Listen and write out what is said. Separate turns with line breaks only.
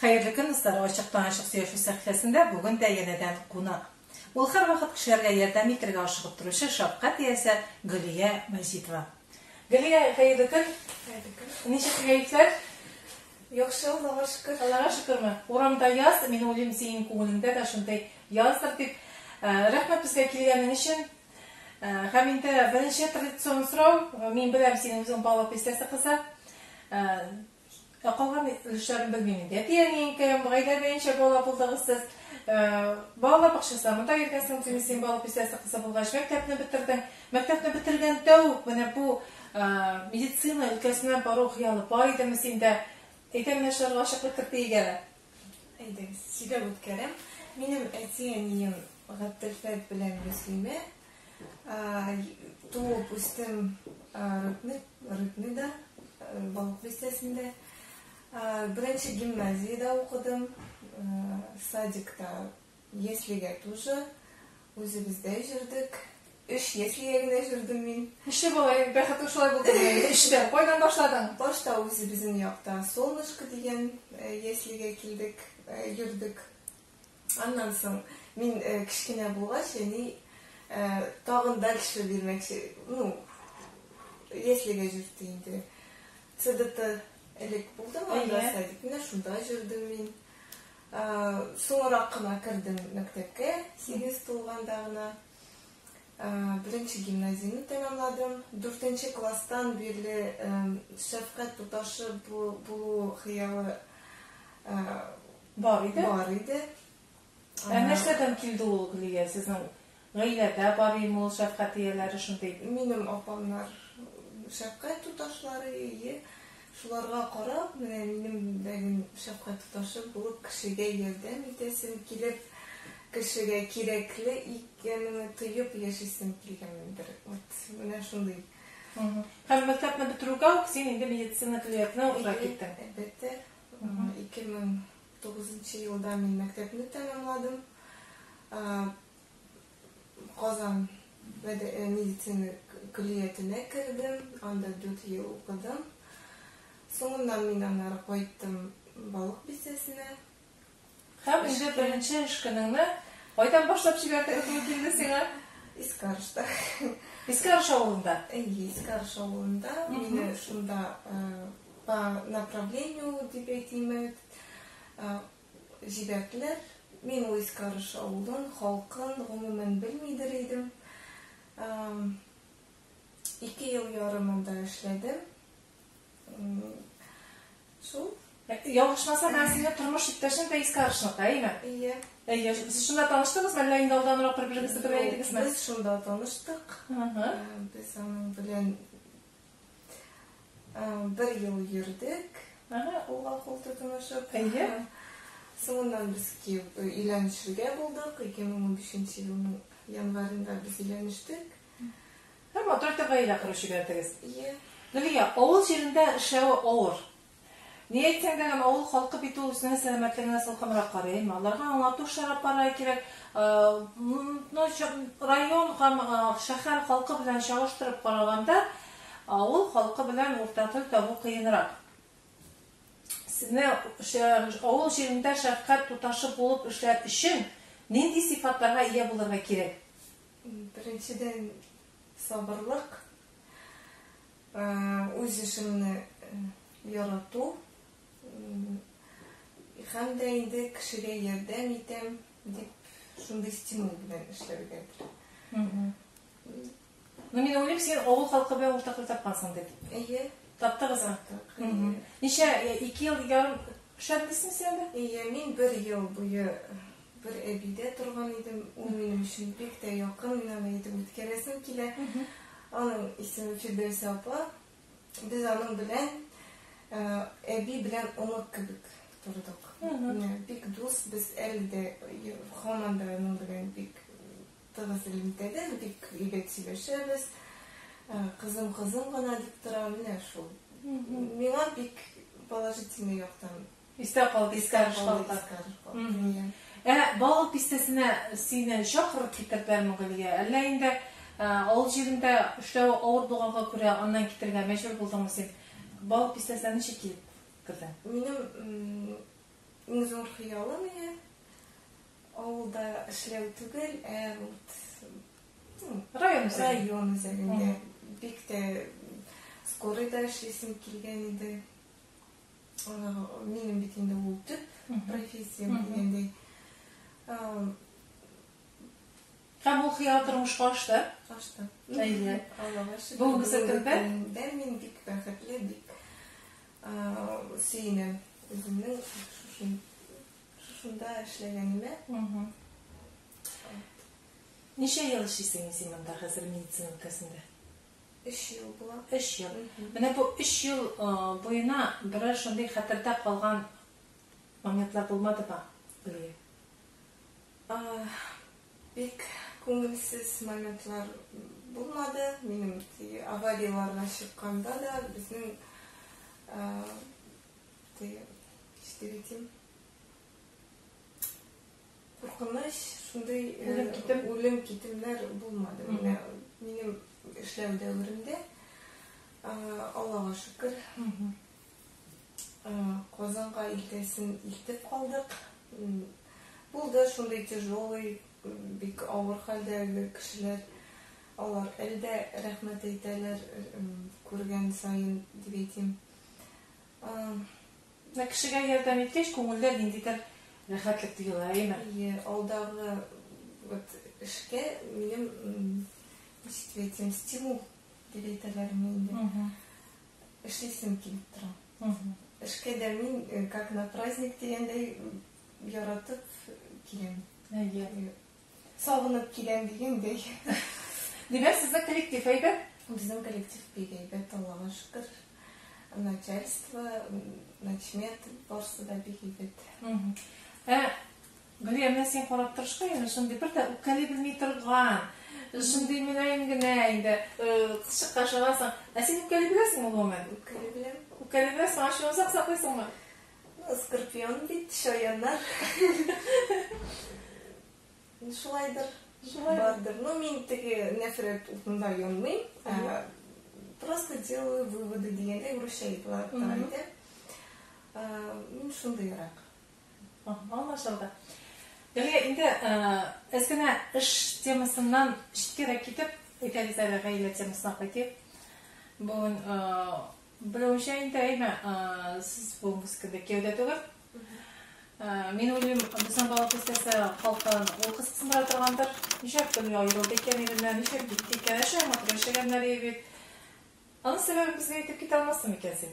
Хәерле көн, дуслар! Ачыктан-ачык сөйләшү сәхифәсендә бүген дә янәдән кунак. Ул һәрвакыт кешеләргә ярдәм итәргә ашыгып торучы шәфкать иясе Гөлия Мәҗитова. Гөлия, хәерле көн!
Хәерле көн.
Ничек кәефләр?
Яхшы, Аллага шөкер.
Аллага шөкерме? Урамда яз, мин уйлыйм, синең күңелеңдә дә шундый яздыр дип. Рәхмәт безгә килгәнең өчен. Һәм инде беренче традицион сорау, мин беләм, синең үзең Балык Бистәсе кызы. Ә калган өлешләрен белмим инде. Әти-әниең кем, гаиләдә ничә бала булдыгыз сез? Балалар бакчасына монда йөргәнсең, димәк, син Балык Бистәсе кызы булгач, мәктәпне бетердең. Мәктәпне бетергәндә үк менә бу медицина өлкәсенә бару хыялы бар идеме синдә? Әйдә, менә шуларга ачыклык кертик әле.
Әйдәгез, сөйләп үткәрәм. Минем әти-әнием Габделфәт белән Мөслимә. Туып үстем Рыбный, Рыбныйда, Балык Бистәсендә. Беренче гимназиядә укыдым, садикта, яслегә тоже үзебездә йөрдек. Өч яслегә генә йөрдем мин.
Ничә бала, бәхетең шулай булды, өчтә. Кайдан башладың?
Башта үзебезнең якта Солнышко дигән яслегә килдек, йөрдек. Аннан соң мин кечкенә булгач, әни тагын дальше бирмәкче, ну, яслегә җөртте инде. ЦДТ элек булдымы анда садик? Менә шунда җөрдем мин. Соңрак кына кердем мәктәпкә, 8 тулганда гына. Беренче гимназияне тәмамладым. Дүртенче класстан бирле шәфкать туташы булу хыялы
бар иде.
Бар иде.
Ә нәрсәдән килде ул, Гөлия? Сезнең гаиләдә бар име ул шәфкать ияләре шундый?
Минем апамнар шәфкать туташлары, ие. Шуларга карап, менә минем дә шәфкать туташы булып, кешегә ярдәм итәсем килеп, кешегә кирәкле икәнеңне тоеп яшисем килгәндер. Вот менә шундый.
Һәм мәктәпне бетерүгә үк син инде медицина көллиятенә укырга киттең.
Әлбәттә. 2009 елда мин мәктәпне тәмамладым. Казан медицина көллиятенә кердем, анда 4 ел укыдым. Соңыннан мин аннары кайттым Балык Бистәсенә.
Һәм инде беренче эш көнеңне кайдан башлап җибәрдең, кем килде сиңа?
Искарышта.
Искарыш авылында?
Әйе, Искарыш авылында. Мине шунда по направлению дип әйтимме, җибәрделәр. Мин ул Искарыш авылын, халкын гомумән белмидер идем. 2 ел ярым анда эшләдем. Шул.
Ялгышмасам, ә синең тормыш иптәшең дә Искарышныкы, әйеме?
Әйе.
Әйе, сез шунда таныштыгызмы, әллә инде алданрак бер-берегезне белә идегезме?
Без шунда таныштык. Без аның белән бер ел йөрдек. Кулга кул тотынышып.
Әйе.
Соңыннан без өйләнешергә булдык. 2015 елның январенда без өйләнештек.
Һәм матур итеп гаилә корып җибәрдегез.
Әйе.
Гөлия, авыл җирендә эшләве авыр. Ни әйтсәң дә, авыл халкы бит ул үзенең сәламәтлегенә салкынрак карый, әйме? Аларга аңлату эшләре алып барырга кирәк. Ну, район һәм шәһәр халкы белән чагыштырып караганда, авыл халкы белән урта тел табу кыенрак. Сезне авыл җирендә шәфкать туташы булып эшләр өчен нинди сыйфатларга ия булырга кирәк?
Беренчедән, сабырлык. Үз эшеңне ярату һәм дә инде кешегә ярдәм итәм дип шундый стимул белән эшләргәдер.
Ну, мин уйлыйм, син авыл халкы белән уртаклык тапкансың дип.
Әйе.
Таптыгызмы?
Таптык. Әйе.
Ничә, 2 ел ярым эшләдең дисеңме син анда?
Әйе, мин бер ел буе бер әбидә торган идем. Ул минем өчен бик тә якын, мин аны әйтеп үткәрәсем килә. Аның исеме Фирдәүсә апа. Без аның белән әби белән онык кебек тордык. Менә бик дус, без әле дә һаман да аның белән бик тыгыз элемтәдә, бик әйбәт сөйләшәбез. Кызым, кызым гына дип тора, менә шул. Миңа бик положительный яктан
Истә калды,
истә калды.
Ә Балык Бистәсенә сине чакырып китерделәрме, Гөлия? Әллә инде авыл җирендә эшләве авыр булганга күрә аннан китергә мәҗбүр булдыңмы син? Балык Бистәсенә ничек килеп кердең?
Минем Иң зур хыялым иде. Авылда эшләү түгел, ә вот
район үзәгендә.
Район үзәгендә. Бик тә скорыйда эшлисем килгән иде. Минем бит инде ул төп профессиям дигәндәй.
Һәм ул хыял тормышка ашты?
Ашты.
Әйе.
Аллага шөкер.
Бүгенге көндә
мин бик бәхетле, бик сөенәм үземнең шушында эшләгәнемә.
Ничә ел эшлисең син монда хәзер медицина өлкәсендә?
3 ел була.
3 ел. Менә бу 3 ел буена берәр шундый хәтердә калган моментлар булмадымы, Гөлия?
Бик күңелсез моментлар булмады. Минем аварияларга чыкканда да безнең куркыныч шундый үлем китемнәр булмады. Менә минем эшләү дәверемдә, Аллага шөкер, Казанга илтәсен илтеп калдык. Булды шундый тяжелый, бик авыр хәлдәге кешеләр. Алар әле дә рәхмәт әйтәләр, күргән саен дип әйтим.
Менә кешегә ярдәм иткәч, күңелдә ниндидер рәхәтлек тоела, әйеме?
Әйе, алдагы вот эшкә минем, ничек дип әйтсәм, стимул дип әйтәләрме инде. Эшлисем килеп тора. Эшкә дә мин, как на праздник дигәндәй, яратып киләм.
Әйе.
Сагынып киләм дигәндәй.
Димәк, сезнең коллектив әйбәт?
Безнең коллектив бик әйбәт, Аллага шөкер. Начальство, начмед, барысы да бик әйбәт.
Ә, Гөлия, менә син карап торышка, инде шундый бер дә үпкәли белми торган, шундый мөлаем генә инде, кызчыкка ашыгасың. Ә син үпкәли беләсеңме гомумән?
Үпкәли беләм.
Үпкәли беләсең, ачуны озак саклыйсыңмы?
Ну, скорпион бит, чаяннар. Шулайдыр.
Шулай
бардыр. Ну, мин теге нәфрәт утында янмыйм. Просто делаю выводы дигәндәй, русча әйтелә иде. Мин шундыйрак.
Аңлашылды. Гөлия, инде әз генә эш темасыннан читкәрәк китеп, әйтәбез әле, гаилә темасына кайтыйк. Бүген белүемчә инде, әйме, сез бүгенге көндә кияүдә түгел. Мин уйлыйм, безнең Балык Бистәсе халкын ул кызыксындыра торгандыр. Нишләп Гөлия аерылды икән иреннән, нишләп китте икән, әшә матур яшәгәннәр иде бит. Аның сәбәбен безгә әйтеп китә алмассың микән син?